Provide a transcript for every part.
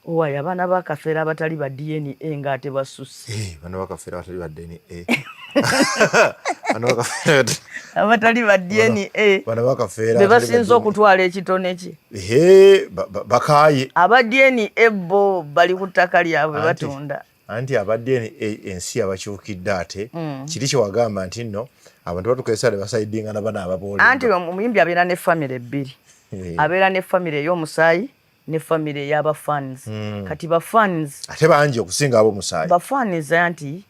Owaye abaana ba Kafeero abatali ba DNA nga ate basusse. Eh, bano bakafeera abatali ba DNA. Abatali ba DNA. Bano bakafeera be basinze okutwala ekitone kye. Ehe, bakaaye. Aba DNA bo bali ku ttaka lyabwe batunda. Anti aba DNA ensi yabakyukidde ate. Kiri kye wagamba nti nno abantu batukozesa ne basaidinga na bano ababooleddwa. Anti omuyimbi abeera ne famire bbiri. Abeera ne famire ey'omusaayi ne famire ey'aba fans. Kati ba fans ate bangi okusinga ab'omusaayi. Ba fans anti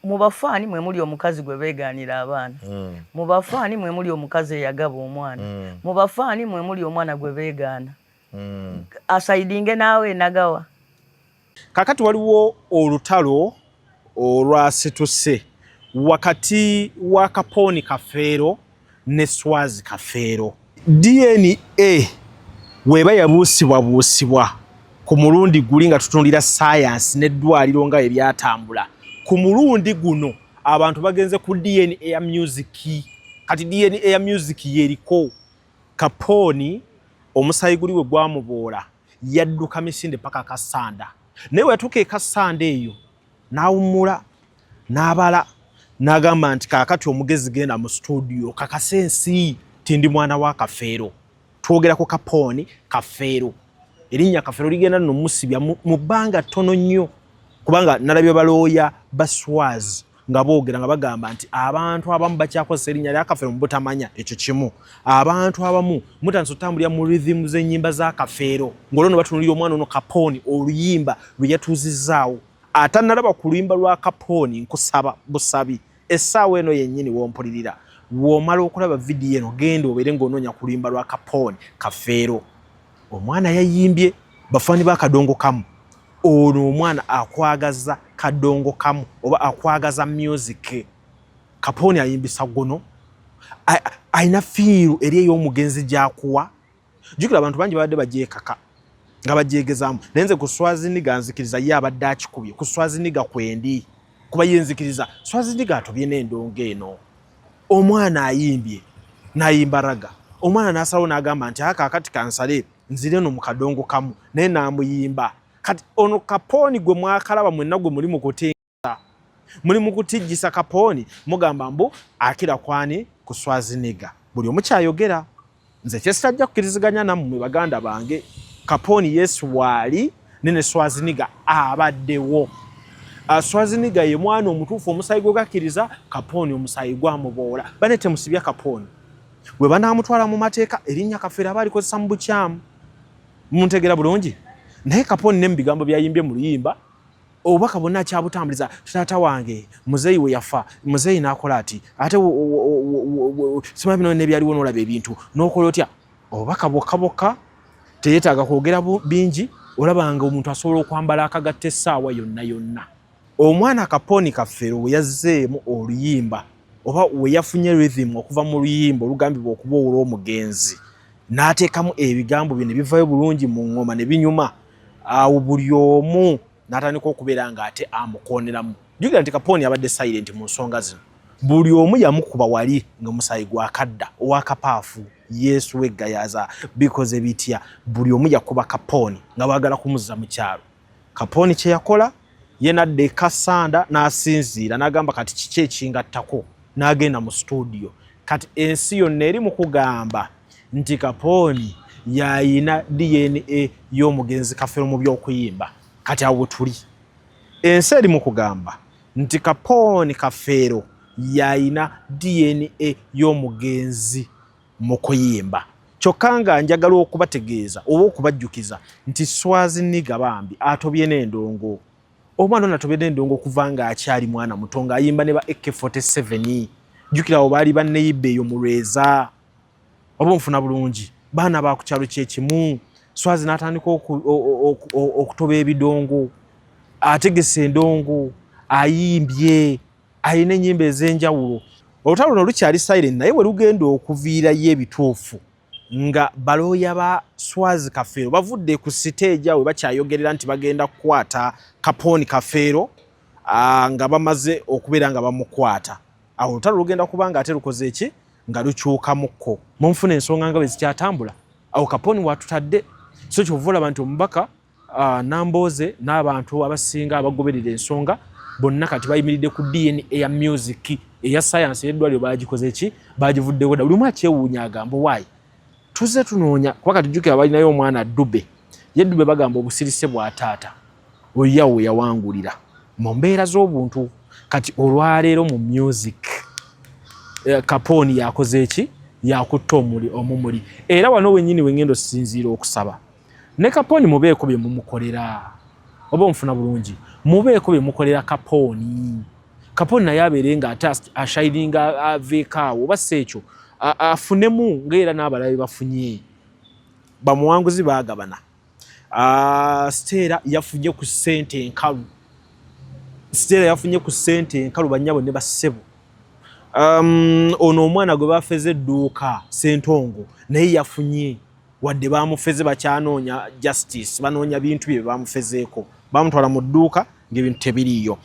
mu bafaani mwe muli omukazi gwe beegaanira abaana. Mu bafaani mwe muli omukazi eyagaba omwana. Mu bafaani mwe muli omwana gwe beegaana. Asaidinge naawe nagawa. Kakati waliwo olutalo olwasituse wakati wa Kapooni Kafeero ne Swazi Kafeero. DNA weba yabuusibwabuusibwa ku mulundi guli nga tutundira sayansi n'eddwaliro nga ebyatambula. Ku mulundi guno abantu bagenze ku DNA ya music. Kati DNA ya music yeriko. Kapooni omusaayi guli we gwamuboola yadduka misinde paka Kassanda, naye weyatuuka e Kassanda eyo n'awummula n'abala n'agamba nti kaakati omugezi genda mu studio kakase ensi ti ndi mwana wa Kafeero. Twogera ku Kapooni Kafeero, erinnya Kafeero ligenda nno musibya mu bbanga ttono nnyo, kubanga nalabye balooya ba Swaz nga boogera nga bagamba nti abantu abamu bakyakozesa erinnya lya Kafeero mu butamanya. Ekyo kimu, abantu abamu mutandise otambulira mu rhythm z'ennyimba za Kafeero ng'olwo batunulira omwana ono Kapooni oluyimba lwe yatuuzizzaawo. Atannalaba ku luyimba lwa Kapooni, nkusaba busabi essaawa eno yennyini w'ompulirira, w'omala okulaba vidiyo eno genda obeere ng'onoonya ku luyimba lwa Kapooni Kafeero. Omwana yayimbye bafaani ba Kadongo Kamu. Ono omwana akwagaza Kadongo Kamu oba akwagaza music. Kapooni ayimbisa gono, alina fiiru eri ey'omugenzi gy'akuwa. Jjukira abantu bangi babadde bagyekaka nga bagyegezaamu, naye nze ku Swaziniga nzikiriza ye abadde akikubye. Ku Swaziniga kwendi, kuba ye nzikiriza Swaziniga atobye n'endongo eno. Omwana ayimbye n'ayimba raga, omwana n'asalawo n'agamba nti aka akati kansale nzire no mu Kadongo Kamu, naye n'amuyimba. Kati ono Kapooni gwe mwakalaba mwenna gwe muli mukutinga, muli mukutijjisa Kapooni, mugamba mbu akira kwani ku Swaziniga. Buli omu kyayogera, nze kyesitajja kukkiriziganya nammwe baganda bange. Kapooni yesu waali ne Swaziniga abaddewo. Swaziniga ye mwana omutuufu, omusaayi gwe gakkiriza. Kapooni omusaayi gwamuboola. Bane temusibya Kapooni, bwe banaamutwala mu mateeka erinnya Kafeero aba alikozesa mu bukyamu. Muntegeera bulungi? Naye Kapooni ne mu bigambo byayimbye mu luyimba obubaka bwonna akyabutambuliza. Taata wange muzeeyi we yafa, muzeeyi n'akola ati, ate simanyi bino n'ebyaliwo, n'olaba ebintu n'okola otya. Obubaka bwokka bwokka, teyeetaaga kwogera bingi. Olaba nga omuntu asobola okwambala akagatta essaawa yonna yonna. Omwana Kapooni Kafeero we yazzeemu oluyimba oba we yafunye rhythm okuva mu luyimba olugambibwa okuba olw'omugenzi, n'ateekamu ebigambo bye ne bivayo bulungi mu ng'oma ne binyuma, awo buli omu n'atandika okubeera ng'ate amukooneramu. Jjukira nti Kapooni abadde silent mu nsonga zino. Buli omu yamukuba wali nga omusaayi gwakadda owakapaafu Yesu w'eggayaza bikoze bitya. Buli omu yakuba Kapooni nga baagala kumuzza mu kyalo. Kapooni kye yakola ye n'adda e Kassanda n'asinziira n'agamba kati kiki ekingattako, n'agenda mu studio. Kati ensi yonna eri mu kugamba nti Kapooni yayina DNA y'omugenzi Kafeero mu by'okuyimba. Kati awo tuli, ensi eri mu kugamba nti Kapooni Kafeero yayina DNA y'omugenzi mu kuyimba. Kyokka nga njagala okubategeeza oba okubajjukiza nti Swaziniga bambi atobye n'endongo. Omwana ono atobye n'endongo okuva ng'akyali mwana muto ng'ayimba ne ba AK47. Jjukira abo baali banneyibba eyo mu Lweza, oba onfuna bulungi, baana ba ku kyalo kyekimu. Swazi n'atandika okutoba ebidongo, ategese endongo, ayimbye, alina ennyimba ez'enjawulo. Olutalo luno lukyali silent, naye bwe lugenda okuviirayo ebituufu nga balooya ba Swazi Kafeero bavudde ku siteegi awo bakyayogerera nti bagenda kukwata Kapooni Kafeero, nga bamaze okubeera nga bamukwata, awo olutalo lugenda kuba nga ate lukoze eki nga lukyukamukko. Munfuna ensonga nga bwe zikyatambula awo Kapooni watutadde. So kyova olaba nti omubaka Nambooze n'abantu abasinga abagoberera ensonga bonna kati bayimiridde ku DNA ya music. Eya science eyeddwaliro bagikoze ki, bagivuddewo dda. Buli omu akyewuunya, agamba waayi tuzze tunoonya, kuba kati jjukira balinayo omwana Dube. Ye Dube bagamba obusirise bwa taata oyo we yawangulira mu mbeera z'obuntu. Kati olwaleero mu music Kaponi yakoze eki, yakutta omumuli. Era wano wennyini wengenda osinziira okusaba ne Kaponi, mubeeko bye mumukolera, oba onfuna bulungi, mubeeko bye mukolera Kaponi. Kaponi naye abeere nga ate ashininga, aveeko awo, oba si ekyo afunemu ngaera n'abalala bafunye. Bamuwanguzi baagabana. Stella yafunye ku ssente enkalu, Stella yafunye ku ssente enkalu, bannyabo ne bassebo. Ono omwana gwe bafeze edduuka Sentongo naye yafunye, wadde bamufeze, bakyanoonya justice, banoonya bintu bye bamufezeeko, bamutwala mu dduuka ng'ebintu tebiriiyo.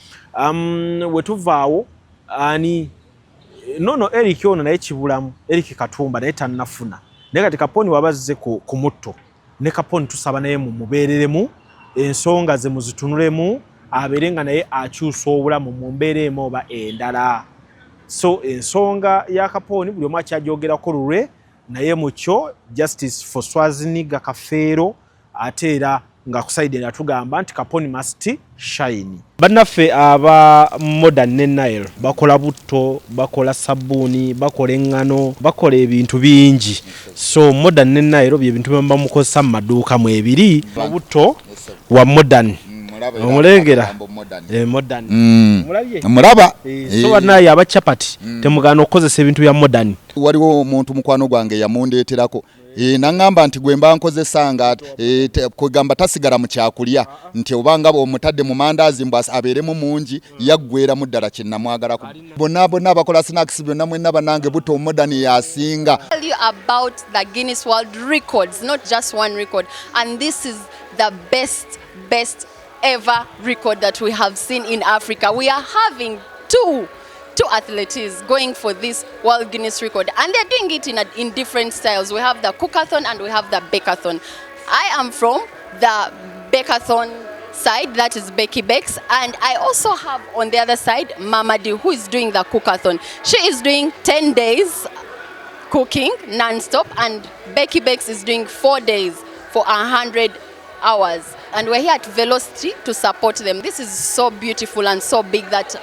Wetuvaawo ani nono Eric ono naye kibulamu, Eric Katumba naye tannafuna. Naye kati Kaponi wabazze ku mutto ne Kaponi, tusaba naye mumubeereremu, ensonga ze muzitunulemu, abeere nga naye akyusa obulamu mu mbeera emu oba endala. So ensonga ya Kaponi buli omu akyagyogerako lulwe, naye mukyo justice for Swaziniga Kafeero, ate era nga ku side endala tugamba nti Kaponi must shine. Bannaffe aba Modern ne Nile bakola butto, bakola sabbuuni, bakola eŋŋano, bakola ebintu bingi. So Modern ne Nile bye bintu bye bamukozesa mu maduuka mwebiri. Obutto wa Modern omulengera, Modern. Omulabye? Mulaba. So bannaye aba chapati, temugaana okukozesa ebintu bya Modern. Waliwo omuntu mukwano gwange yamundeeterako, naŋŋamba nti gwe mba nkozesa nga kwegamba tasigala mu kyakulya, nti obanga omutadde mu mandaazi mbu abeeremu mungi, yaggweramu ddala. Kye namwagalako bonna bonna abakola snacks byonna mwenna, bannange, buto Modern yasinga. Tell you about the Guinness World Records, not just one record. And this is the best, best ever record that we have seen in Africa. We are having two athletes going for this World Guinness record, and they're doing it in different styles. We have the cookathon and we have the bakeathon. I am from the bakeathon side, that is Becky Bakes, and I also have on the other side Mamadi, who is doing the cookathon. She is doing 10 days cooking non-stop, and Becky Bakes is doing 4 days for 100 hours. And we're here at Velocity to support them. This is so beautiful and so big that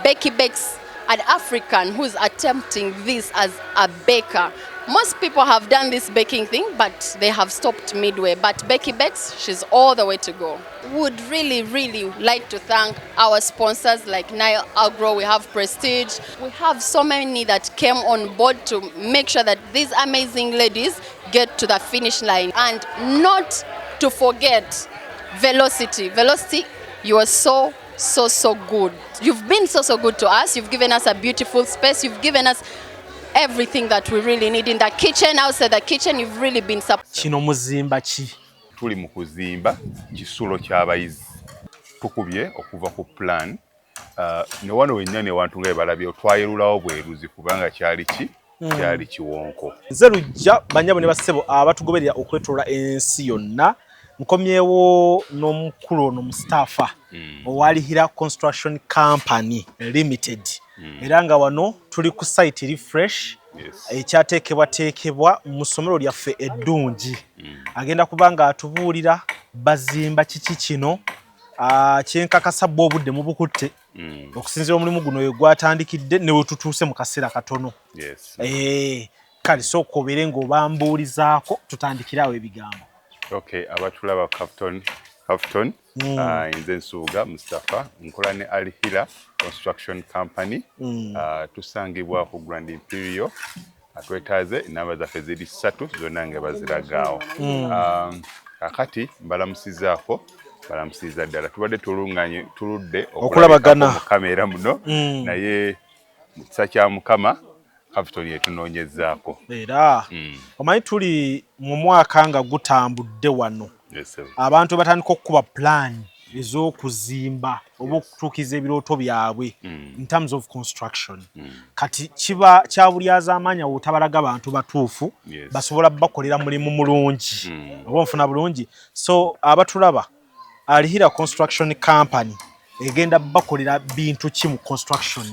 Becky Bakes, an African who's attempting this as a baker. Most people have done this baking thing, but they have stopped midway. But Becky Bakes, she's all the way to go. Would really, really like to thank our sponsors like Nile Agro, we have Prestige. We have so many that came on board to make sure that these amazing ladies get to the finish line. And not to forget Velocity. Velocity, you are so, so, so good. You've been so, so good to us. You've given us a beautiful space. You've given us everything that we really need in the kitchen, outside the kitchen. You've really been support. Kino muzimba ki? Tuli mu kuzimba kisulo ky'abayizi. Tukubye okuva ku plan, ne wano wennyini ewantu nga bebalabye twayerulawo bweruzi kubanga kyali ki, kyali kiwonko. Nze Lujja. Banyabo ne bassebo abatugoberera okwetoola ensi yonna, nkomyewo n'omukulu ono Mustapha owa Al Hilla Construction Company Limited, era nga wano tuli ku site refresh ekyateekebwateekebwa mu ssomero lyaffe eddungi. Agenda kuba nga atubuulira bazimba kiki kino. Kyenkakasa bwe obudde mubukutte okusinziira omulimu guno we gwatandikidde ne we tutuuse mu kaseera katono. Kale sooka obeere ng'obambuulizaako, tutandikire awo ebigambo. Okay, abatulaba Cafton, Cafton, nze Nsubuga Mustapha, nkola ne Al Hilla Construction Company. Tusangibwa ku Grand Imperial. Atwetaaze enamba zaffe ziri ssatu zonna nga baziragaawo. Kakati mbalamusizaako, balamusiza ddala. Tubadde tulunganye, tuludde okulabagana mu kamera muno, naye mu kisa kya Mukama Cafton yetunoonyezaako. Era omanyi tuli mu mwaka nga gutambudde wano, Yes, sir. abantu batandika okukuba plan ez'okuzimba oba okutuukiriza ebirooto byabwe in terms of construction. Kati kiba kya bulyazaamaanyi awo otabalaga bantu batuufu basobola bakolera mulimu mulungi, oba onfuna bulungi. So abatulaba, Alihira Construction Company egenda bakolera bintu ki mu construction?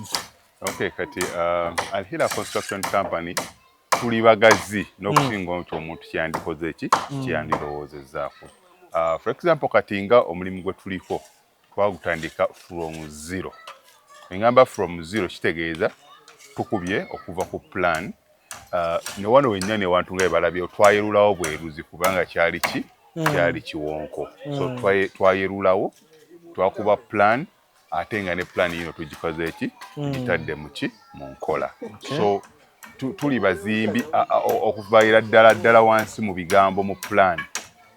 Okay, kati Alhira Construction Company tuli bagazi n'okusinga nti omuntu kyandikoze eki kyandirowoozezzaako. For example, kati nga omulimu gwe tuliko twagutandika from zero. Engamba from zero kitegeeza tukubye okuva ku plan, ne wano wennyini ewantu nga ebalabye twayerulawo bweruzi kubanga kyali ki kyali kiwonko. So twayerulawo, twakuba plan, ate nga ne plan yino tugikoze eki, tugitadde mu ki, mu nkola. So tuli bazimbi okuvaira ddala ddala wansi mu bigambo, mu plan,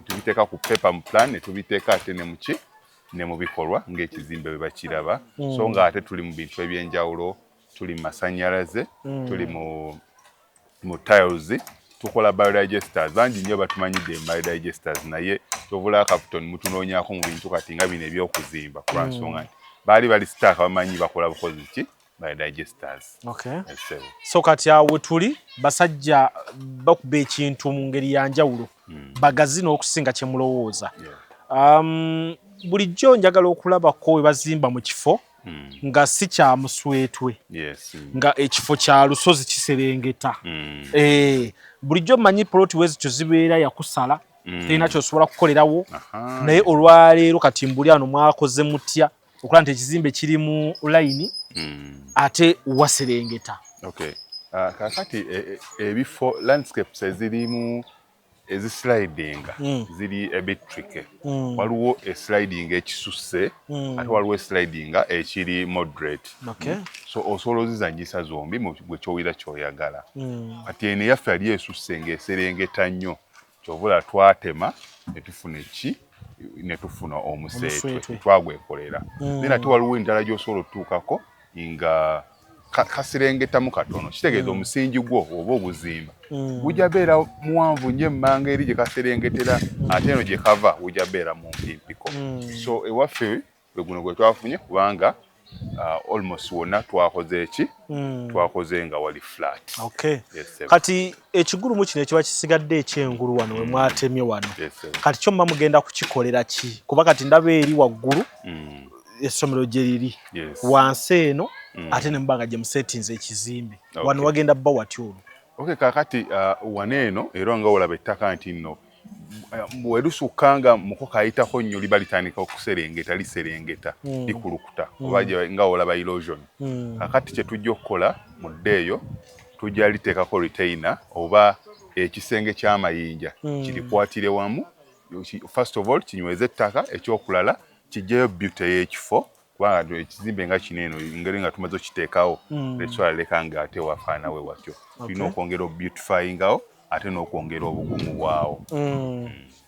tubiteeka ku paper mu plan, ne tubiteeka ate ne mu ki, ne mu bikolwa ng'ekizimbe bwe bakiraba. So ng'ate tuli mu bintu ebyenjawulo, tuli mu masannyalaze, tuli mu tiles, tukola biodigesters. Bangi nnyo batumanyidde mu biodigesters, naye kyovula Capiton mutunoonyaako mu bintu kati nga bino ebyokuzimba, kulwa nsonga nti baali bali stuck, bamanyi bakola bukozi ki, biodigesters. Yes, So kati awo we tuli, basajja bakuba ekintu mu ngeri ya njawulo, bagazi n'okusinga kye mulowooza. Bulijjo njagala okulabako we bazimba mu kifo nga si kya muswetwe, nga ekifo kya lusozi kiserengeta. Bulijjo mmanyi poloti wezityo zibeera yakusala, terina kyosobola kukolerawo. Naye olwaleero kati mbuli ano mwakoze mutya okulaba nti ekizimbe kiri mu layini ate waserengeta? Okay. Kakati ebifo landscapes ezirimu ezislidinga ziri a bit tricky. Waliwo esliding ekisusse, ate waliwo eslidinga ekiri moderate. So osobola ozizanyisa zombi gwe kyowira kyoyagala. Kati eno eyaffe yali esusse ng'eserengeta nnyo, kyovula twatema ne tufuna eki, ne tufuna omuseetwe. Omuseetwe. Twagwekolera. Naye ate waliwo endala gy'osobola otutuukako nga kaserengetamu katono, kitegeeza omusingi gwo oba oguzimba gujja beera muwanvu nnyo emmanga eri gye kaserengetera, ate eno gye kava gujja beera mu mpimpiko. So ewaffe gwe guno gwe twafunye kubanga almost wonna twakoze eki, twakoze nga wali flat. Yes, sir. Kati ekigulumu kino ekiba kisigadde ekyengulu wano we mwatemye wano, Yes, sir. kati kyo muba mugenda kukikolera ki? Kuba kati ndaba eri waggulu essomero gye liri, wansi eno ate ne muba nga gye musetinze ekizimbe. Wano wagenda bba watya olwo? Okay, kakati wano eno era nga olaba ettaka nti nno bwe lusukka nga mukoka ayitako nnyo, liba litandika okuserengeta, liserengeta, likulukuta oba nga olaba erosion. Kakati kye tujja okukola mu dde eyo, tujja liteekako retainer oba ekisenge ky'amayinja kirikwatire wamu. First of all kinyweze ettaka, ekyokulala kijjeyo beauty y'ekifo, kubanga ekizimbe nga kino eno engeri nga tumaze okiteekawo tekisobola leka nga ate wafaana we watyo. Tulina okwongera obeautifyingawo ate n'okwongera obugumu bwawo.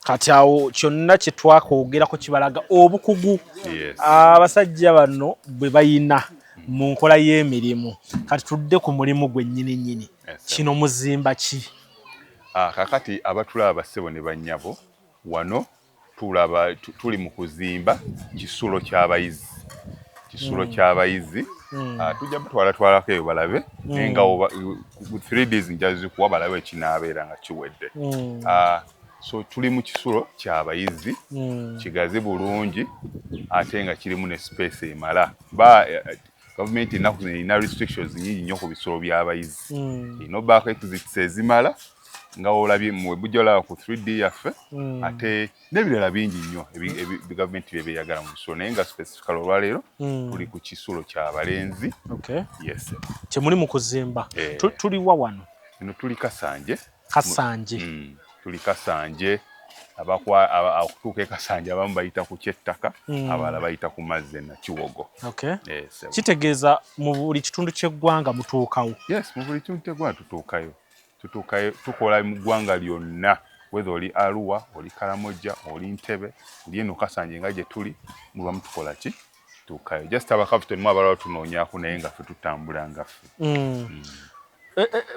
Kati awo kyonna kye twakwogerako kibalaga obukugu abasajja bano bwe bayina mu nkola y'emirimu. Kati tudde ku mulimu gwe nnyini nnyini. Kino muzimba ki? Ah, kakati abatulaba, bassebo ne bannyabo, wano tulaba tuli mu kuzimba kisulo ky'abayizi, kisulo ky'abayizi. Ah, tujja mutwalatwalako eyo balabe, naye nga ku 3Ds nja zikuwa balabe ekinaabeera nga kiwedde. Ah, so tuli mu kisulo ky'abayizi, kigazi bulungi ate nga kirimu ne space emala. Ba gavumenti ennaku zino erina restrictions nyingi nnyo ku bisulo by'abayizi, erina obbaako exits ezimala nga olabye mwe bujja olaba ku 3D yaffe, ate n'ebirala bingi nnyo gavumenti bye beeyagala mu bisulo, naye nga specifically olwaleero tuli ku kisulo ky'abalenzi. Yes. Kyemuli mu kuzimba. Eh. Tuliwa wano? Eno tuli Kasanje. Kasanje. Tuli Kasanje. Okutuuka e Kasanje abamu bayita ku kyettaka, abalala bayita ku mazzi e Nakiwogo. Yes. Kitegeeza mu buli kitundu ky'eggwanga mutuukawo? Yes, mu buli kitundu ky'eggwanga tutuukayo, tutuukayo, tukola mu ggwanga lyonna, whether oli Arua, oli Karamoja, oli Ntebe, oli eno Kasanje nga gye tuli, mubamu tukola ki, tutuukayo. Just abakafutoni mu abalala tunoonyaako, naye nga ffe tutambula nga ffe.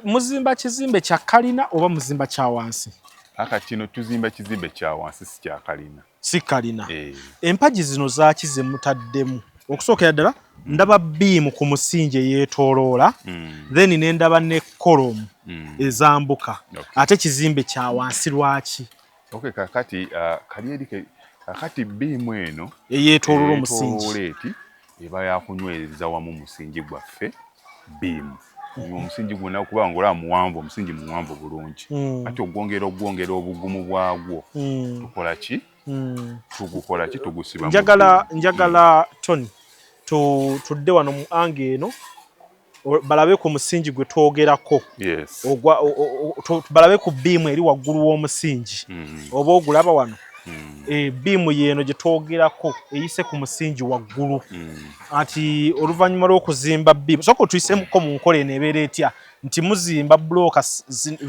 Muzimba kizimbe kya kalina oba muzimba kya wansi? Aka kino tuzimba kizimbe kya wansi, si kya kalina. Si kalina? Eh. Empagi zino zaaki ze mutaddemu? Okusookera ddala ndaba beam ku musingi eyeetooloola, then ne ndaba ne column ezambuka. Ate kizimbe kya wansi, lwaki? Okay, kakati kali eri Kakati beam eno eyeetooloola omusingi eyeetooloola eti eba yakunywereza wamu omusingi gwaffe. Beam omusingi gwonna, kuba nga olaba muwanvu, omusingi muwanvu bulungi. Kati ogwongera obugumu bwagwo, tukola ki? Tugukola ki? Tugusiba mu Njagala beam. Njagala Tony tudde wano mu angle eno, balabe ku musingi gwe twogerako. Ogwa balabe ku beam eri waggulu w'omusingi. Oba ogulaba wano? Beam yeeno gye twogerako eyise ku musingi waggulu. Ati oluvannyuma lw'okuzimba beam, sooka otuyisemuko mu nkola eno, ebeera etya nti muzimba bulooka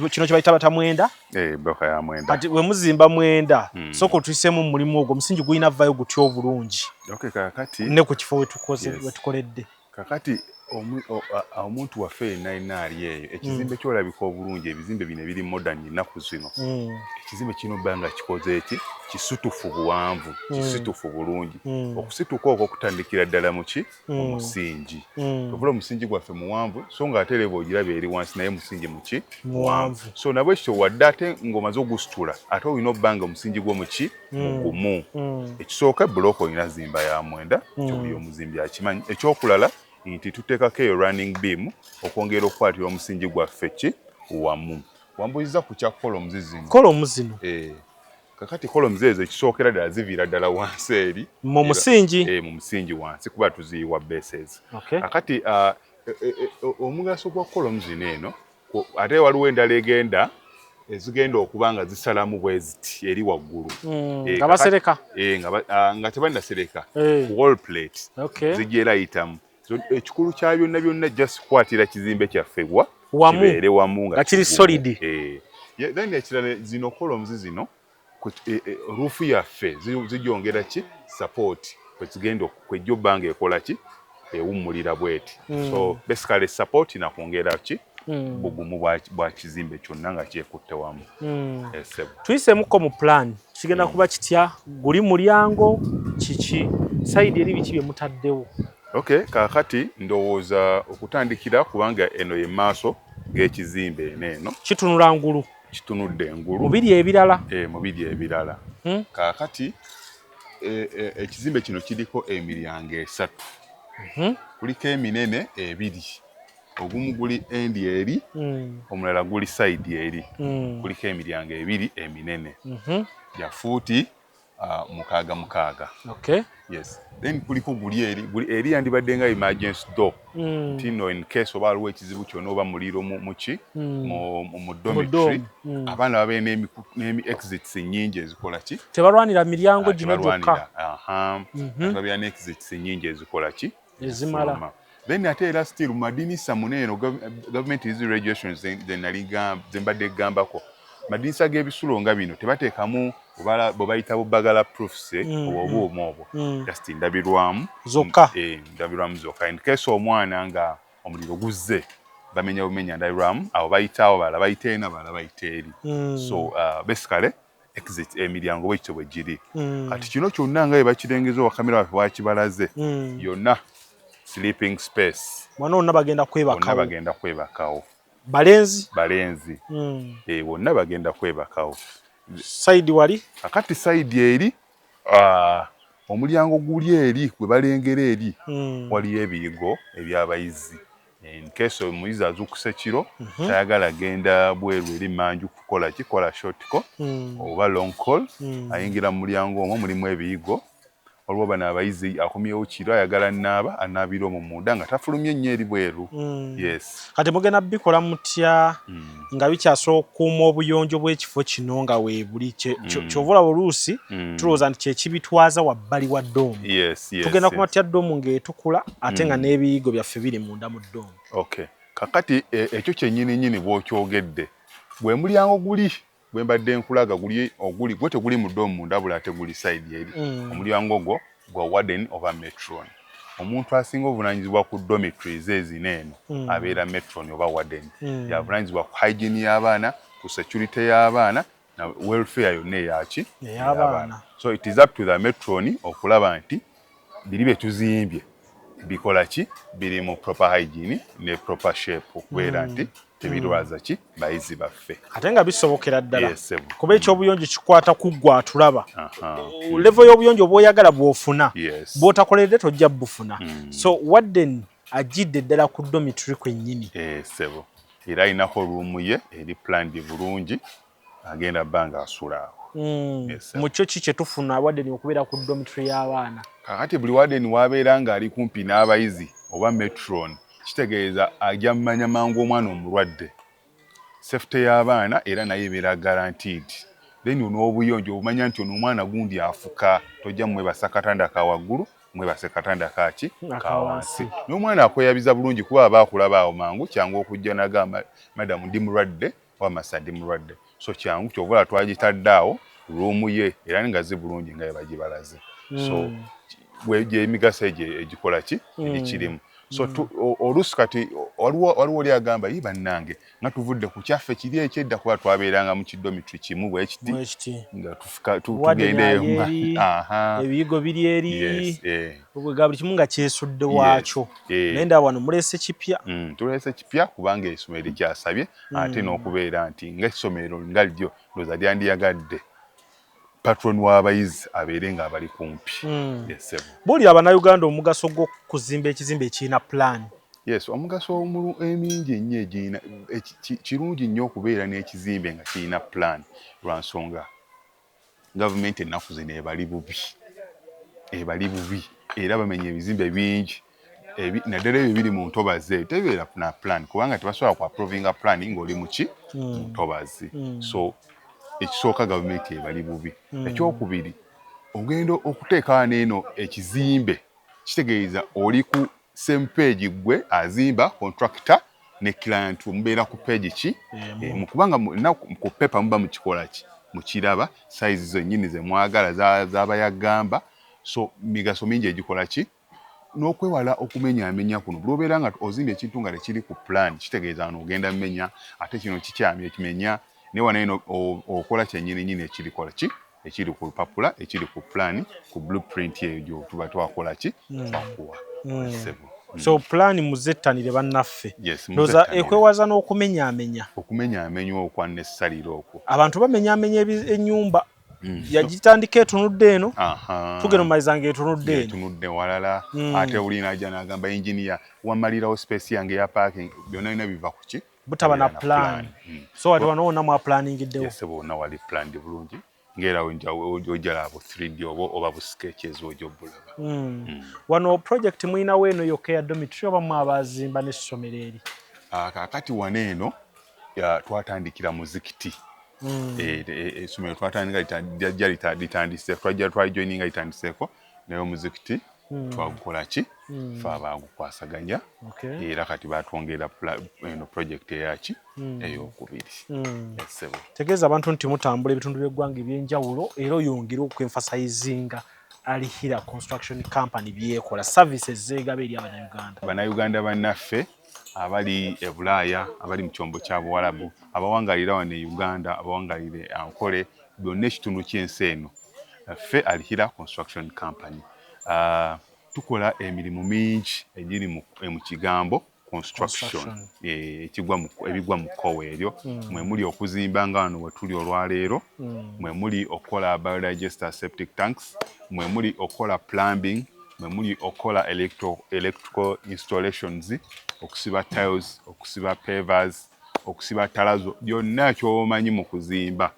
kino kye bayita bata 9? Eh, bloka ya 9. Kati bwe muzimba 9, sooka otuyiseemu mu mulimu ogwo, omusingi gulina vaayo gutya obulungi? Okay, kakati Ne ku kifo wetukoze wetukoledde. Kakati omuntu waffe yenna yenna ali eyo, ekizimbe kyolabika obulungi, ebizimbe bino ebiri modern ennaku zino, ekizimbe kino bba nga kikoze eki kisitufu buwanvu, kisitufu bulungi. Okusituka okwo kutandikira ddala muki? Mu musingi. Ovula omusingi gwaffe muwanvu, so nga ate level ogiraba eri wansi, naye musingi muki? Muwanvu. So nabwe kityo, wadde ate ng'omaze ogusitula, ate olina obba nga omusingi gwo muki? Mugumu. Ekisooka, bulooka olina zimba ya 9, kyobuli omuzimbi akimanyi. Ekyokulala nti tuteekako eyo running beam okwongera okukwatira omusingi gwaffe ki wamu. Wambuuziza ku kya columns zino. Columns zino. Eh, kakati columns ezo ekisookera ddala ziviira ddala wansi eri mu musingi. Eh, mu musingi wansi, kuba tuziyiwa bases. Kakati omugaso gwa columns zino eno, ate waliwo endala egenda ezigenda okuba nga zisalamu bwe ziti eri waggulu. Eh, nga basereka. Eh, nga tebannasereka ku wall plate, zijja era yitamu. So, ekikulu kya byonna byonna just kukwatira kizimbe kyaffe wa Wamu. Kibeere wamu Nga kiri kigumu. Solid. Eh. Yeah, then ekirala, zino columns zino roof yaffe zijongera ki? Support kwezigenda kwejja obba nga ekola ki? Ewummulira bweti. So basically support nakwongera ki? Bugumu bwa kizimbe kyonna nga kyekutte wamu. Yes, sir. Tuyiseemuko mu plan, kigenda kuba kitya? Guli mulyango kiki? Side eri biki bye mutaddewo? Okay, kaakati ndowooza okutandikira, kubanga eno ye maaso g'ekizimbe, eno eno Kitunula ngulu. Kitunudde engulu. Mubiri ebirala. E, mu biri ebirala. Kaakati ekizimbe kino kiriko emiryango 3. Kuliko eminene ebiri, ogumu guli end eri, omulala guli side eri. Kuliko emiryango ebiri eminene gya fuuti 6 6. Yes, then kuliko guli eri, guli eri yandibadde nga emergency door, nti no in case oba waliwo ekizibu kyonna oba muliro muki mu dormitory, dorm. Abaana babeere n'emi exits nnyingi ezikola ki? Tebalwanira miryango Ah, gino tebalwanira. gyokka. Aha. Babeera ne exits nnyingi ezikola ki? Ezimala. Ezifuluma. Then ate era still mu madinisa muneeno, government is regulations ze nali ze mbadde gambako, madinisa g'ebisulo nga bino tebateekamu bwe bayita bu burglar proofs, obwo obuuma obwo, just ndabirwamu Zokka. Eh, ndabirwamu zokka, in case omwana nga omuliro guzze bamenya bumenya ndabirwamu, abo bayitaawo, balala bayita eno, abalala bayita eri. So basically exit, emiryango bwekityo bwe giri. Kati kino kyonna nga bwe bakirengeza, owakamera waffe wakibalaze, yonna sleeping space. Bonna bonna bagenda Bonna kwebakawo? Bagenda kwebakawo. Balenzi? Balenzi. Eh, bonna bagenda kwebakawo. Side wali? Kakati side eri, omulyango guli eri gwe balengera eri, waliyo ebiyigo ebyabayizi in case omuyizi azuukuse kiro, tayagala genda bweru eri manju kukola kikola short call oba long call, ayingira mu mulyango omwo, mulimu ebiyigo. Waliwo bano abayizi akomyewo kiro, ayagala naaba, anaabira omwo munda nga tafulumye nnyo eri bweru. Yes. Kati mugenda bikola mutya nga bikyasobola okukuuma obuyonjo bw'ekifo kino nga weebuli? Kyova olaba oluusi tulowooza nti kyekibitwaza wabbali wa dorm. Tugenda kumatya dorm ng'etukula ate nga n'ebiyigo byaffe biri munda mu dorm? Okay, kakati ekyo kyennyini nnyini bw'okyogedde, gwe mulyango guli gwe mbadde nkulaga, guli oguli gwe teguli mu dorm munda, bula ate guli side eri. Omulyango ogwo gwa warden oba matron. Omuntu asinga obuvunaanyizibwa ku dormitories ezino eno abeera matron oba warden. Yavunaanyizibwa ku hygiene y'abaana, ku security y'abaana na welfare yonna eyaki? Ey'abaana. So it is up to the matron okulaba nti biri bye tuzimbye bikola ki? Biri mu proper hygiene ne proper shape, okubeera nti Tebirwaza ki bayizi baffe. Ate nga bisobokera ddala kuba ekyobuyonjo kikwata ku ggwe atulaba. Level y'obuyonjo bw'oyagala bw'ofuna, bw'otakoleredde tojja bufuna. So warden ajjidde ddala ku dormitory kwennyini. Ssebo, era alinako room ye eri planned bulungi, agenda bba nga asula awo. Mu kyo ki kye tufuna warden okubeera ku dormitory y'abaana? Kakati buli warden wabeera ng'ali kumpi n'abayizi oba matron, kitegeeza ajja mmanya mangu omwana omulwadde, safety y'abaana era naye ebeera guaranteed. Then n'obuyonjo, obumanya nti ono omwana gundi afuka, tojja mwebasa katanda ka waggulu, mwebase katanda kaki ka wansi. N'omwana akweyabiza bulungi kuba aba akulaba awo mangu, kyangu okujja nagamba, "Madamu, ndi mulwadde," oba, "Masa, ndi mulwadde." So kyangu, kyova twagitadde awo room ye era ngazi bulungi nga yebagibalaze. So emigaso egyo egikola ki egikirimu. So oluusi kati waliwo oli agamba, "Yi bannange, nga tuvudde ku kyaffe kiri ekyedda," kuba twabeeranga mu kidomitory kimu bwe kiti nga tugendeyo, ebiyigo biri eri, buli kimu nga kyesudde waakyo. Naye ndaba wano muleese kipya. Tuleese kipya kubanga essomero likyasabye, ate n'okubeera nti ng'essomero nga lyo ndowooza lyandiyagadde patron w'abayizi abeere ng'abali kumpi. Buulira Abannayuganda omugaso gw'okuzimba ekizimbe ekirina plan. Yes, omugaso emingi ennyo egirina. Kirungi nnyo okubeera n'ekizimbe nga kirina plan, lwa nsonga gavumenti ennaku zino ebali bubi, ebali bubi, era bamenya ebizimbe bingi, naddala ebyo biri mu ntobazi tebibeera na plan, kubanga tebasobola ku approvinga plan ng'oli muki mu ntobazi. So ekisooka, gavumenti ebali bubi. Ekyokubiri, ogenda okuteeka wano eno ekizimbe, kitegeeza oli ku same page, gwe azimba, contractor ne client, mubeera ku page ki emu, kubanga ku paper muba mukikola ki, mukiraba size zennyini zemwagala zaba yagamba. So migaso mingi egikola ki n'okwewala okumenyaamenya kuno. Buli obeera nga ozimba ekintu nga tekiri ku plan, kitegeeza wano ogenda mmenya, ate kino kikyamya ekimenya, naye wano eno okola kyennyini nyini ekirikola ki ekiri ku lupapula, ekiri ku plan, ku blueprint eyo gyotuba twakola ki twakuwa. Ssebo. So plan muzettanire bannaffe. Ndowooza ekwewaza n'okumenyaamenya. Okumenyaamenya okwa nessalira okwo. Abantu bamenyaamenya ennyumba, yagitandika etunudde eno, tugenda omumaliza ng'etunudde eno. Etunudde walala. Ate olina ajja n'agamba, "Engineer, wamalirawo space yange ya parking." Byonna byonna biva ku ki? Butaba na plan. So wati wano wonna mwaplaningiddewo? Yes, wonna wali planned bulungi, ng'era ojja bu 3D oba bu sketches ojja obulaba. Wano project mulinawo eno yokka ya dormitory, oba mwabazimba n'essomero eri? Kaakati wano eno twatandikira muzikiti. Essomero twatandika lyajja litandise, twajja twalijoininga litandiseeko, naye omuzikiti twagukola ki, fe abaagukwasaganya, era kati batwongera eno project eyaki eyokubiri. Ssebo. Tegeeza abantu nti mutambula ebitundu by'eggwanga ebyenjawulo, era oyongere okwemphasizinga Alhira Construction Company byekola, services zeegaba eri Abannayuganda. Bannayuganda bannaffe abali e Bulaaya, abali mu kyombo kya Buwalabu, abawangalira wano e Uganda, abawangalira e Ankole, byonna ekitundu ky'ensi eno, ffe Alhira Construction Company tukola emirimu mingi egiri mu kigambo construction, ebigwa mu kkowe eryo. Mwe muli okuzimba nga wano we tuli olwaleero, mwe muli okukola biodigester septic tanks, mwe muli okukola plumbing, mwe muli okukola electrical installations, okusiba tiles, okusiba pavers, okusiba terrazzo, byonna kyomanyi mu kuzimba.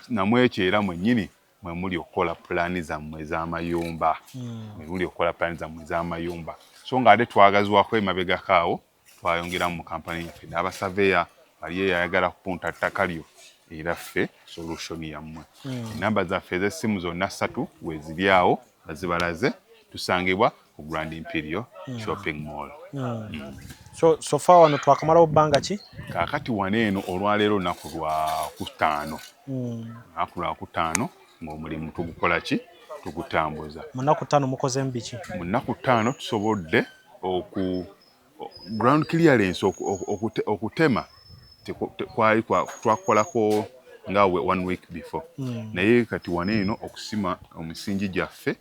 Namwekyo era mwennyini mwe muli okukola pulaani zammwe ez'amayumba, mwe muli okukola pulaani zammwe ez'amayumba. So ng'ate twagazwako emabegako awo, twayongeramu mu kampani yaffe n'abasaveya bali eyayagala kupunta ttaka lyo, era ffe solution yammwe. Enamba zaffe ez'essimu zonna ssatu weeziri awo bazibalaze. Tusangibwa ku Grand Imperial Shopping Mall. So far wano twakamalawo bbanga ki? Kaakati wano eno olwaleero olunaku lwa kutaano, lunaku lwa kutaano ng'omulimu tugukola ki, tugutambuza. Mu nnaku 5 mukozeemu biki? Mu nnaku 5 tusobodde oku ground clearance, okutema kwali twakolako Nga one week before. Naye kati wano eno okusima omusingi gyaffe,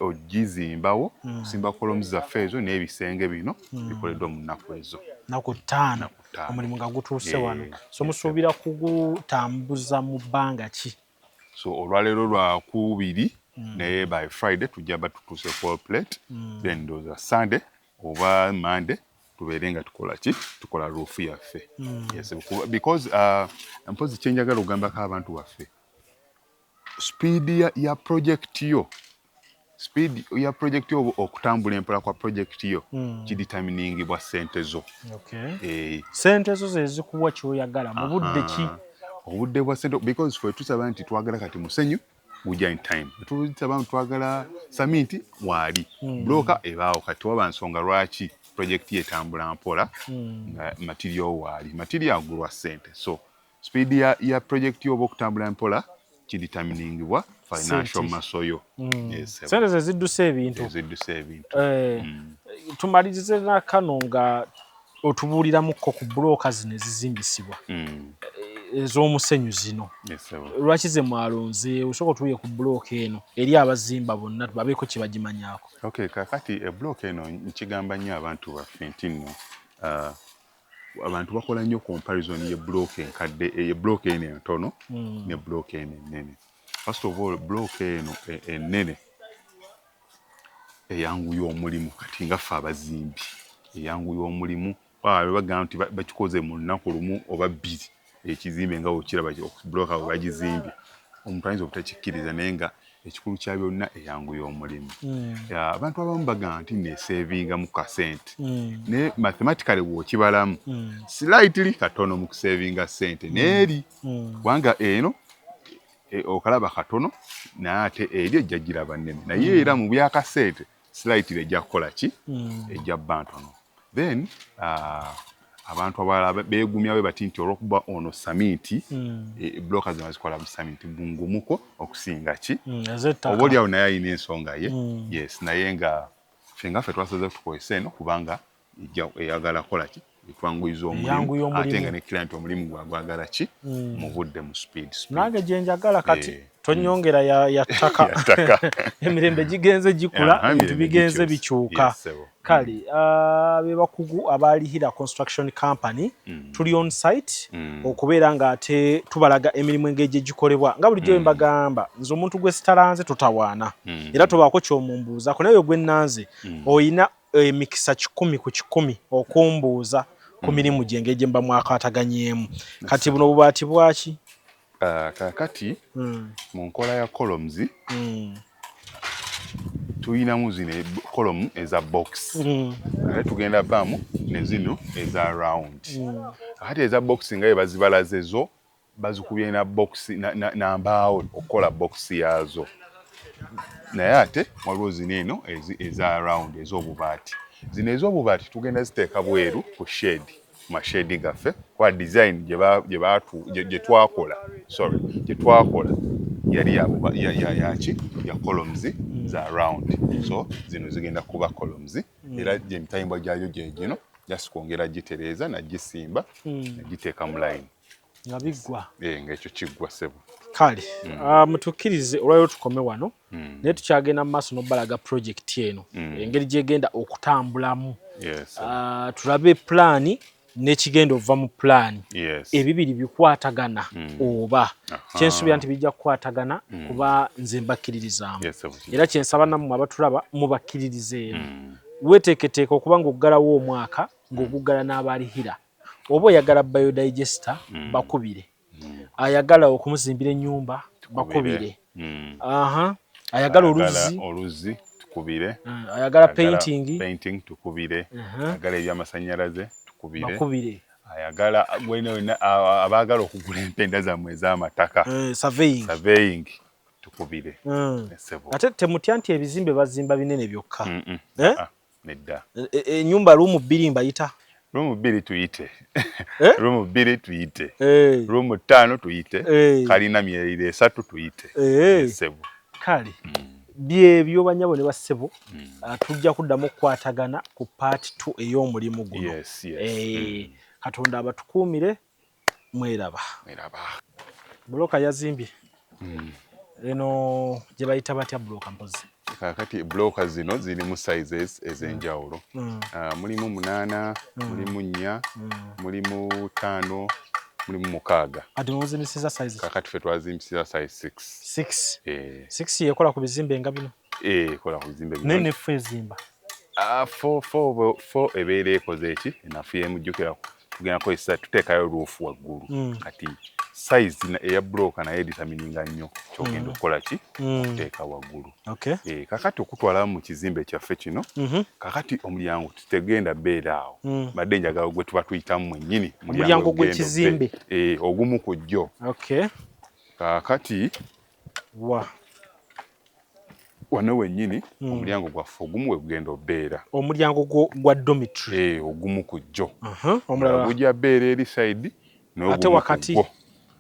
ogizimbawo, okusimba columns zaffe ezo n'ebisenge bino bikoleddwa mu nnaku ezo. Naku 5. 5. Omulimu nga gutuuse wano. So musuubira kugutambuza mu bbanga ki? So olwaleero lwakubiri, naye by Friday tujja ba tutuuse wall plate. Then ndowooza Sunday oba Monday tubeere nga tukola ki, tukola roof yaffe. Yes, because mpozi kyenjagala okugambako abantu baffe, speed ya project yo, speed ya project yo, okutambula empola kwa project yo kideterminingibwa ssente zo. Sente zo zezikuwa kyoyagala mu budde ki? Obudde bwa sente, because ffe tusaba nti twagala kati musenyu gujja in time, tusaba nti twagala saminti waali, buloka ebaawo. Kati waba nsonga lwaki project etambula mpola nga material waali, material agulwa ssente. So speed ya project yo oba okutambula mpola kideterminingibwa financial muscle yo. Yes, sente ze ziddusa ebintu. Eziddusa ebintu. Tumalirize nakano nga otubuuliramukko ku bulooka zino ezizimbisibwa ez'omusenyu zino. Yes, sir. Lwaki ze mwalonze? Osooka otubuulire ku bulooka eno eri abazimba bonna babeeko kye bagimanyaako. Okay, kakati ebulooka eno nkigamba nnyo abantu baffe nti nno abantu bakola nnyo comparison y'ebulooka enkadde, ey'ebulooka eno entono ne bulooka eno ennene. First of all, bulooka eno ennene eyanguya omulimu. Kati nga ffe abazimbi, eyanguya omulimu. Bagamba nti bakikoze mu lunaku lumu oba 2 ekizimbe nga bw'okiraba bulooka bwe bagizimbye, omuntu ayinza obutakikkiriza, naye nga ekikulu kya byonna eyanguya omulimu. Abantu abamu bagamba nti neesevinga mu kasente, naye mathematically bw'okibalamu, slightly katono mu kusevinga ssente n'eri, kubanga eno okalaba katono, naye ate eri ejja giraba nnene. Naye era mu byakasente slightly ejja kukola ki, ejja bba ntono. Then abantu abalala beegumya bwe bati nti olwokuba ono saminti, bloka zino bazikola mu saminti, bungumuko okusinga ki ez'ettaka. Oba oliawo naye alina ensonga ye. Yes, naye nga ffe nga ffe twasaze tukozesa eno kubanga eyagala kukola ki, etwanguyiza Eyanguya omulimu, omulimu. Ate nga ne client omulimu gwagwagala ki, mu budde, mu speed, speed. Nange gye njagala kati. Eh. Tonyongera ya ttaka. Ya ttaka. Emirembe gigenze gikula, Aha, ebintu emirembe bigenze gikyuse. bikyuka. Yes, sebo. Kale be bakugu abalihira construction company. Tuli on site okubeera ng'ate tubalaga emirimu engeri gye gikolebwa. Nga bulijjo bwe mbagamba, nze omuntu gwe sitalanze totawaana, era tobaako ky'omumbuuzaako, naye gwe nnanze oyina emikisa 100% okumbuuza ku mirimu gye engeri gye mba mwakataganyeemu. Kati buno bubaati bwaki? Kaakati mu nkola ya columns tuyinamu zino column eza box, ate tugenda baamu ne zino eza round. Ate eza box nga bwe bazibalaze zo bazikubye na box na mbaawo okukola box yaazo, naye ate waliwo zino eno eza round ez'obubaati. Zino ez'obubaati tugenda ziteeka bweru ku shed, ku mashedi gaffe, kuba design gye twakola, sorry, gye twakola yali yaki, ya columns za round. So zino zigenda kuba columns, era emitayimbwa gyayo gye gino, just kwongera gitereeza nagisimba nagiteeka mu line. Nga biggwa. Eh, ng'ekyo kiggwa, ssebo. Kale mutukkirize olwaliro tukome wano, naye tukyagenda mu maaso n'obalaga project eno engeri gyegenda okutambulamu. Tulabe pulaani n'ekigenda ova mu pulaani. Ebibiri bikwatagana oba? Kyensuubira nti bijja kukwatagana, kuba nze mbakkiririzaamu. Yes, ssebo. Era kyensaba nammwe abatulaba mubakkiririzeemu. Weeteeketeeka okuba ng'oggalawo omwaka ng'oguggala n'abalihira. Oba oyagala biodigester, bakubire. Ayagala okumuzimbira ennyumba, bakubire. Aha, ayagala oluzzi. Oluzzi, tukubire. Ayagala painting. Painting, tukubire. Ayagala ebyamasanyalaze, tukubire. Bakubire. Ayagala wena wena abaagala okugula empenda zammwe ez'amataka. Surveying. Surveying, tukubire. Ssebo. Ate temutya nti ebizimbe bazimba binene byokka. Eh? Ah, nedda. Ennyumba room 2 mbayita. Room 2 tuyite. Eh? Room 2 tuyite. Eh. Room 5 tuyite. Eh. Kalina myerire 3 tuyite. Eh. Ssebo. Kale byebyo banyabo ne bassebo. Tujja kuddamu okukwatagana ku part 2 ey'omulimu guno. Yes. Katonda abatukuumire. Mweraba. Mweraba. Buloka yazimbye. Eno gye bayita batya buloka mpozi? Kakati buloka zino zirimu sizes ez'enjawulo. Mulimu 8, mulimu 4, mulimu 5, mulimu 6. Ati muzimbisiza size? Kakati ffe twazimbisiza size 6. 6. 6 yekola ku bizimbe nga bino? Ekola ku bizimbe bino. Naye ne 4 ezimba. 4 ebeera ekoze eki? Enafu yemujjukira tugenda kozesa tuteekayo roof waggulu. Kati size eya buloka naye determininga nnyo kyogenda okukola ki? Okuteeka waggulu. Kakati okutwala mu kizimbe kyaffe kino, kakati omulyango tutegenda beera awo. Badde njagala gwe tuba tuyitamu mwennyini. Omulyango gw'ekizimbe. Ogumu ku jjo. Kakati wano wennyini omulyango gwaffe ogumu we gugenda obeera. Omulyango gwa dormitory. Ogumu ku jjo. Omulala gujja beera eri side ate wakati.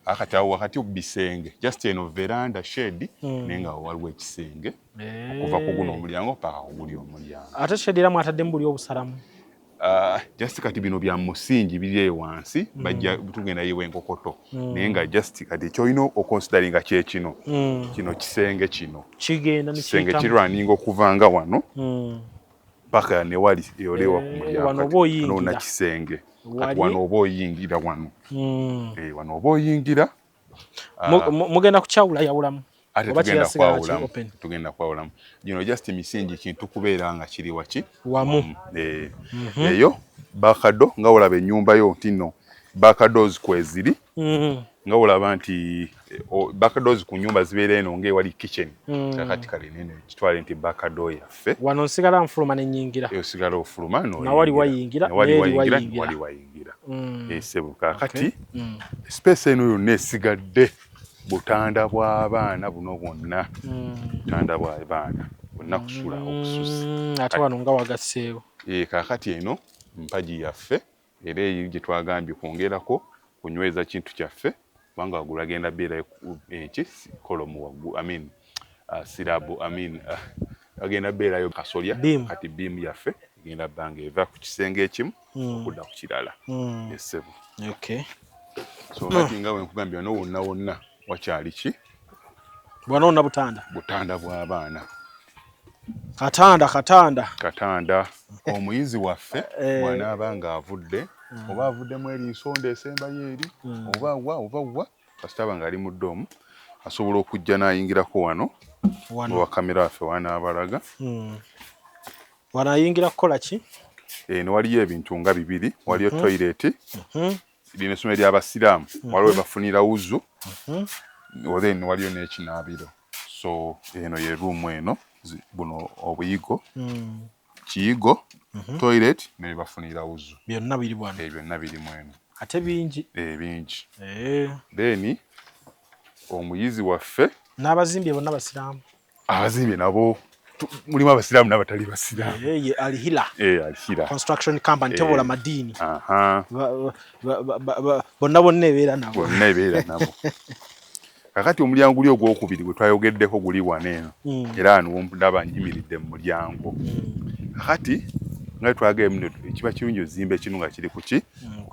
Akati awo wakati bisenge. Just eno veranda shed naye nga waliwo ekisenge okuva ku guno omulyango paka ku guli omulyango. Ate shed era mwataddemu buli obusalamu. Just kati bino bya musingi biri eyo wansi bajja tugenda yiwa enkokoto naye nga just kati kyolina okonsideringa kye kino. Kino kisenge kino. Kigenda ne kisenge kirwaninga okuva nga wano paka ne wali olewa ku mulyango. Wano oba oyingira. Na kisenge. Kati wano oba oyingira wano. Wano oba oyingira. Mugenda kukyawula yawulamu. Ate tugenda kwawulamu. Gino just misingi kintu kubeera nga kiri waki? Wamu. Eyo bakado nga olaba ennyumba yo nti nno bakados kweziri. Nga olaba nti bakados ku nnyumba zibeera eno ng'ewali kitchen. Kakati kale nene kitwale nti bakado yaffe. Wano nsigala nfuluma ne nnyingira. Osigala ofuluma no. Nawali wayingira, wali wayingira. Sebo kakati space eno yonna esigadde butanda bw'abaana buno bwonna. Butanda bw'abaana bwonna kusula obususi. Ate wano nga wagasseewo. Kakati eno mpagi yaffe era eyo gye twagambye kwongerako kunyweza kintu kyaffe kubanga waggulu agenda beera eki kolomu waggulu, I mean sirabu, I mean agenda beerayo kasolya. Kati beam yaffe egenda bbanga eva ku kisenge ekimu okudda ku kirala. Essebo. So kati nga bwe nkugambye wano wonna wonna wakyali ki? Wano wonna butanda. Butanda bw'abaana. Katanda katanda. Katanda. Omuyizi waffe bw'anaaba ng'avudde oba avuddemu eri nsonda esembayo eri oba wa oba wa kasita aba ng'ali mu doomu asobola okujja n'ayingirako wano owa kamera waffe wanaabalaga. Wano ayingira kukola ki? Eno waliyo ebintu nga bibiri, waliyo toilet. Lino essomero ly'abasiraamu waliwo we bafunira wuzu then waliyo n'ekinaabiro. So eno ye room eno buno obuyigo kiyigo toilet ne bafunira wuzu byonna biri wano. Byonna biri mu eno ate bingi. Bingi. Then omuyizi waffe n'abazimbye bonna basiraamu. Abazimbye nabo mulimu abasiraamu n'abatali basiraamu. Ye Alhila. Alhila Construction Company tebola madiini. Bonna bonna ebeera nabo. Bonna ebeera nabo. Kakati omulyango guli ogwokubiri gwe twayogeddeko guli wano eno. Era wano ndaba njimiridde mu mulyango. Kakati nga twagambye kiba kirungi ozimba ekintu nga kiri ku ki?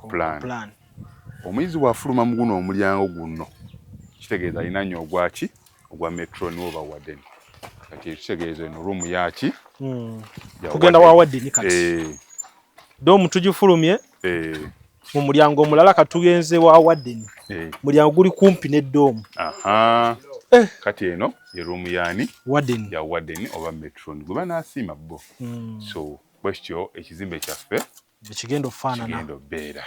Plan. Omuyizi bw'afuluma mu guno omulyango guno kitegeeza alina nnyo ogwaki? Ogwa metro oba warden. Kati kitegeeza eno room yaki? Tugenda wa warden kati. Doomu tugifulumye mu mulyango omulala katugenze wa warden. Mulyango guli kumpi ne doomu. Kati eno ye room yani? Warden. Ya warden oba metro. Gwe banaasiima bo. So bwekityo ekizimbe kyaffe ekigenda okufaanana. Kigenda okubeera.